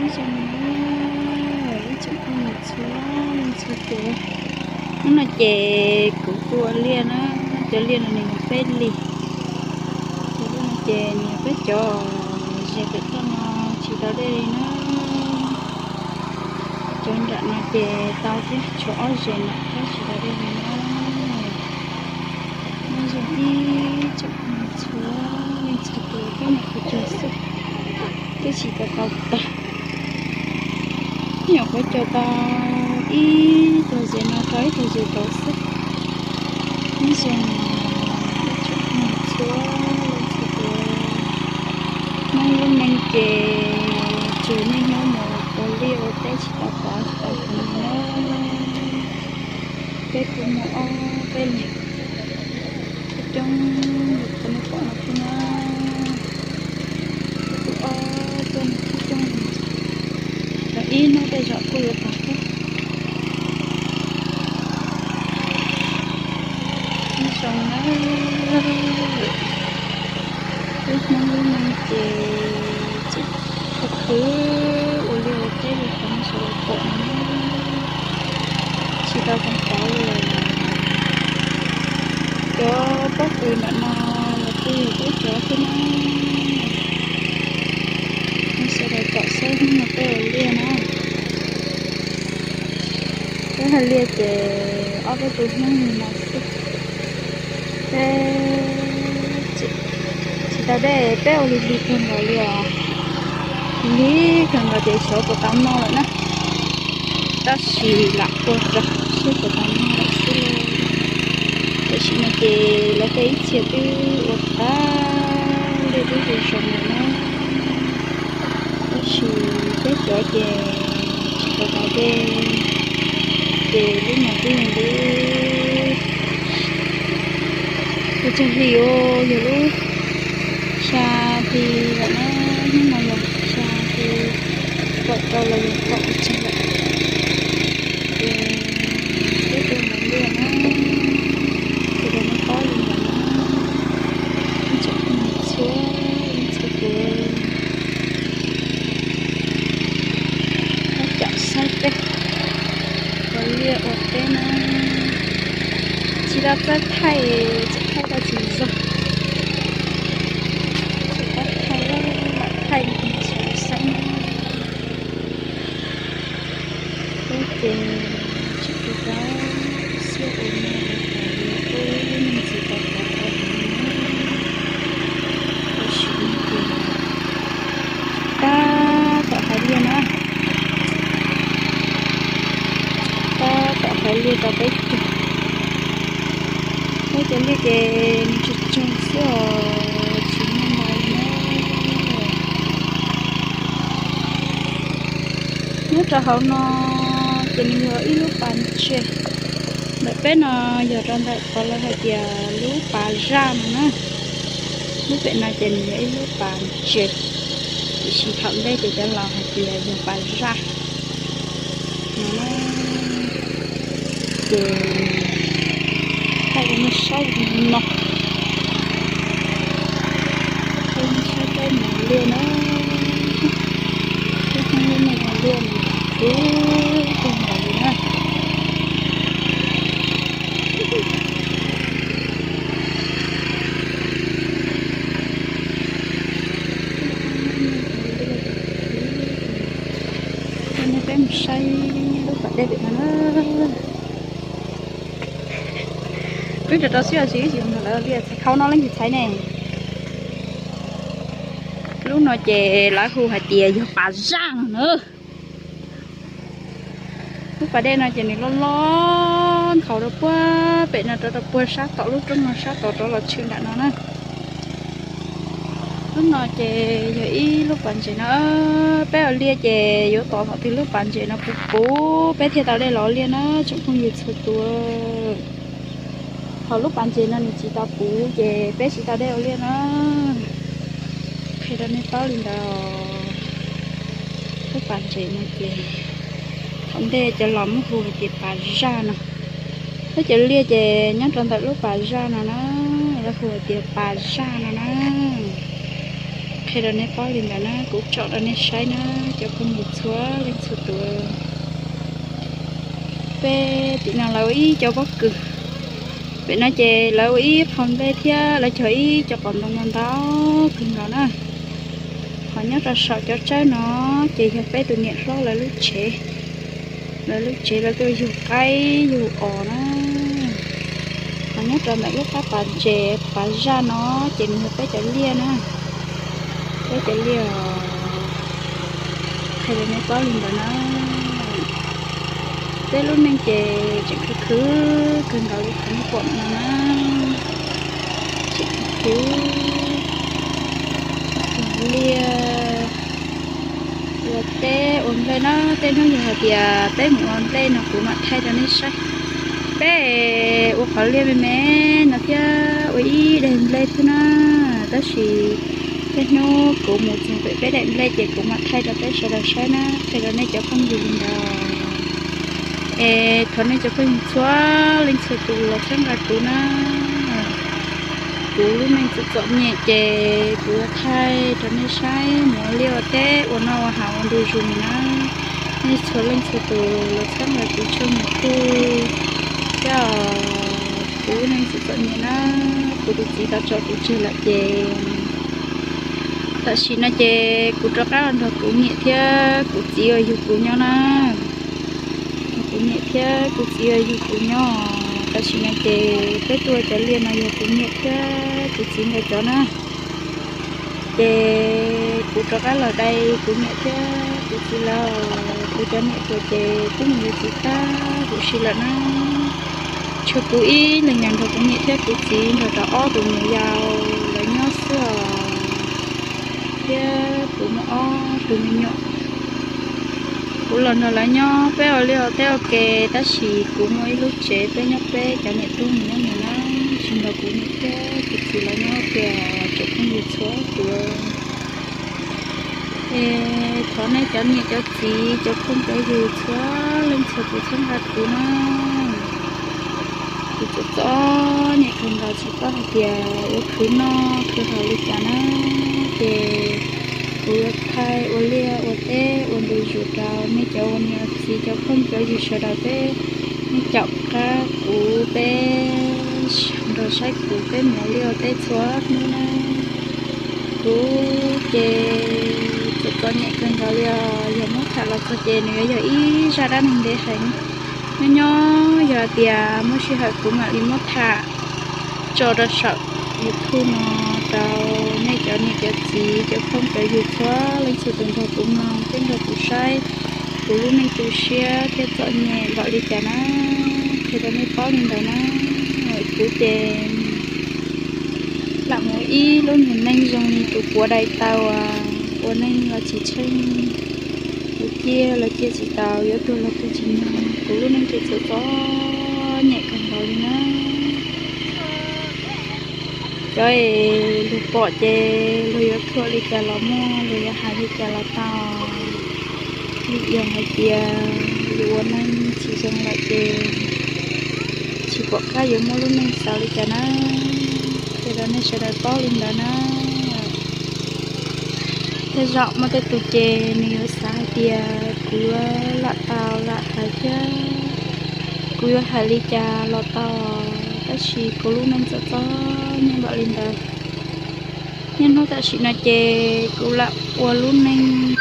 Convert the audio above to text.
Nyob zoo ib tsoom phooj ywg txhua leej txhua tus, hnub no ces kuv kuj ua liaj na, cov liaj no nws yog peb lis, cov liaj no ces nws yog peb cov ze pem toj no tsis tau dej li na. Cov nram no ces tau thiab, tshuav ob ze nram thiab tsis tau dej li na. Nyob zoo ib tsoom phooj ywg txhua leej txhua tus, peb nyuam qhuav cog xwb, twb tsis tau tau tag. Nyuam qhuav cog tau ib tog ze no rau ib tog ze tod xwb. Nyob zoo ib tsoom phooj ywg txhua leej txhua tus, Hmoob lub neej ces tsuas niaj hnub mus ua liaj ua teb tsis tau pov tsis tau hwv na. Peb kuj muaj ob peb leeg coob coob li qhov nej pom no thiab na. Peb kuj ob peb leeg coob coob li, tau ib hnub tej zaum kuj yuav tag thiab. Nyob zoo na, peb Hmoob lub neej ces tseem khwv khwv ua liaj ua teb li qhov nej sawv daws pom no, tsis tau tau pov li. Cov pob kws nram no los kuj yog peb cov thiab na. Nej sawv daws caum saib hnub no peb ua liaj na. Peb hais liaj ces ob peb tus Hmoob li no xwb. Peb tsis tau dej, peb ua lig lig kawg nkaus li os. Lig kawg nkaus ces xyov puas tau noj lawm na. Tab sis lam ua rau seb puas tau noj lawm xwb. Tam sim no ces lawv tej ib txhia twb ua tag, dej twb zoo zoo lawm na. Tab sis peb cov ces tsis tau tau dej, ces lub no twb yog lub, ua tsaug hli os, yog lub xya hli lawm na, hnub no yog xya hli kaum rau los yog kaum tseg lawm. Ces peb tuaj mus liaj na, ces rau nej paub li ntawd na, ib tsoom phooj ywg txhua leej txhua tus. Peb caum saib peb ua liaj ua teb na, tsis tau txawj thaij, txawj thaij tau tsis zoo. Tsis tau thaij, lam thaij li sawv daws saib na. Peb ces tsis tau tau siab ua liaj ua teb, ua liaj tsis tau tau tau heev na. Tam sim no ces tab tom hais liaj na, tab tom hais liaj rau peb cog. Peb cov liaj ces nws tsawg tsawg xwb os, tsis muaj ntau li na. Nyob rau hauv no ces nws yog ib lub pas ntses. Ntawm peb no yog rau ntawm qhov lawv hais tias lub pas zaj no na. Lub pem no ces nws yog ib lub pas ntses, tiam sis thaum ntej ces cov laus hais tias yog pas zaj no na. Ces thaij rau nej saib li no, thaij nej saib peb mus liaj na. Peb Hmoob lub neej ua liaj nws khwv kawg nkaus li na. Coj nej peb mus saib lub pas dej pem no na. Twb rau rau siab os, tsis mus nrog lawv liaj, txhais khau no leej twg txhais ne. Lub no ces lawv hu hais tias yog pas zaj no na. Lub pas dej no ces nws loj loj nkhaus rau puag pem no rau rau puag sab tom lub roob no sab tod rov los tshwm nram no na. Lub no ces yog ib lub pas ntses no, peb ua liaj ces yuav tos thaum twg lub pas ntses no puv puv peb thiaj tau dej los ua liaj na tsoom phooj ywg txhua tus. Thaum lub pas ntses no nws tsis tau puv ces peb tsis tau dej ua liaj na. Qhia rau nej paub li ntawd. Lub pas ntses no ces thaum ntej cov laus muab hu hais tias pas zaj no. Peb cov liaj ces nyob rau ntawm lub pas zaj no na, lawv hu hais tias pas zaj no na. Qhia rau nej paub li ntawd na, kuv tsom rau nej saib na, cov phooj ywg txhua leej txhua tus. Peb tim no lawv ua ib cov pob kws, pem no ces lawv ua ib qho nplej thiab lawv cog ib co qos ntoo no ntau kawg nkaus na. Qhov nyob rau saum cov tsawb no ces yog peb tus niam hlob lawv lub tsev, lawv lub tsev lawv tuaj yug qaib yug os na. Qhov nyob rau ntawm lub qab pas ntses pas zaj no ces nws yog peb cov liaj na, peb cov liaj os. Qhia rau nej paub li ntawd na. Peb lub neej ces tseem khwv khwv kawg nkaus li qhov nej pom no na. Tseem khwv khwv, cog liaj, ua teb ua nplej na. Tej hnub yog hais tias peb mus ua nplej no kuv mam thaij rau nej saib. Peb ua qhov liaj me me no thiab ua ib daim nplej thiab na. Tab sis tej hnub kuv mus txog pem peb daim nplej ces kuv mam thaij rau peb sawv daws saib na, qhia rau nej cov phooj ywg li ntawd. Es thov nej cov phooj ywg txhua leej txhua tus los txhawb nqa kuv na. Kuv lub neej txom txom nyem ces kuv yuav thaij rau nej saib mus ua liaj ua teb ua noj ua haus ua ntu zus na. Nej txhua leej txhua tus los txhawb nqa kuv tsheej mus kuj thiab. Kuv lub neej txom txom nyem na, kuv tus txiv tau tso kuv tseg lawm ces tam sim no ces kuv rov qab los nrog kuv niam thiab kuv txiv uas yug kuv nyob na. Kuv niam thiab kuv txiv uas yug kuv nyob, tam sim no ces peb tuaj cov liaj no yog kuv niam thiab kuv txiv nkawd cov na. Ces kuv rov qab los dai kuv niam thiab kuv txiv lawm, kuv cov niam hluas ces twb mus yuav txiv tag huv si lawm na. Tshuav kuv ib leeg nrog kuv niam thiab kuv txiv nrog rau ob tus me yau lawv nyob xwb os. Thiab kuv muaj ob tug me nyuam, kuv los nrog lawv nyob peb ua liaj ua teb ua ke, tab sis kuv muaj ib lub tsev peb nyob peb cov niam tub mus nyob mus na, tsis nrog kuv niam thiab kuv txiv lawv nyob ua ke os cov phooj ywg txhua tus. Es thov nej cov niam cov txiv cov phooj cov ywg txhua leej txhua tus txhawb nqa kuv na. Kuv txom txom nyem kawg nkaus tsis paub hais tias yuav khwv noj khwv haus li cas na, ces kuv yuav thaij ua liaj ua teb ua ntu zus rau nej cov ua niam txiv cov phooj cov ywg sawv daws peb, nej caum qab kuv peb nrog saib kuv peb mus ua liaj ua teb txhua hnub na. Kuv ces txom txom nyem kawg nkaus li os, yog muab tham los txog ces nws yuav yog ib zaj dab neeg ntev heev. Nyob nyob yog tias muaj sij hawm kuv mam li muab tham tso rau saum YouTube no rau nej cov niam cov txiv cov phooj cov ywg txhua leej txhua tus nrog kuv mloog thiab nrog kuv saib kuv lub neej tu siab thiab txom nyem npaum li cas na, qhia rau nej paub li ntawd na. Kuv ces lam mus ib lub nyuag neej zoo li tus puav dai tau, ua neej los tsis tsheej, tus ciaj los ciaj tsis tau, yuav tuag los tuag tsis nyoog, kuv lub neej ces txom txom nyem kawg nkaus li na. Cov es luag pom ces luag yuav thuam li cas los muaj, luag yuav hais li cas los tau. Vim yog hais tias yus ua neej tsis zoo lawm ces tsis pom qab yuav muab lub neej xaus li cas na. Qhia rau nej sawv daws paub li ntawd na. Tej zaum muaj tej tus ces nws yuav xav hais tias kuv yuav lam tau lam hais thiab kuv yuav hais li cas los tau, tab sis kuv lub neej txom txom nyem npaum li ntawd. Niaj hnub tam sim no ces kuv lam ua lub neej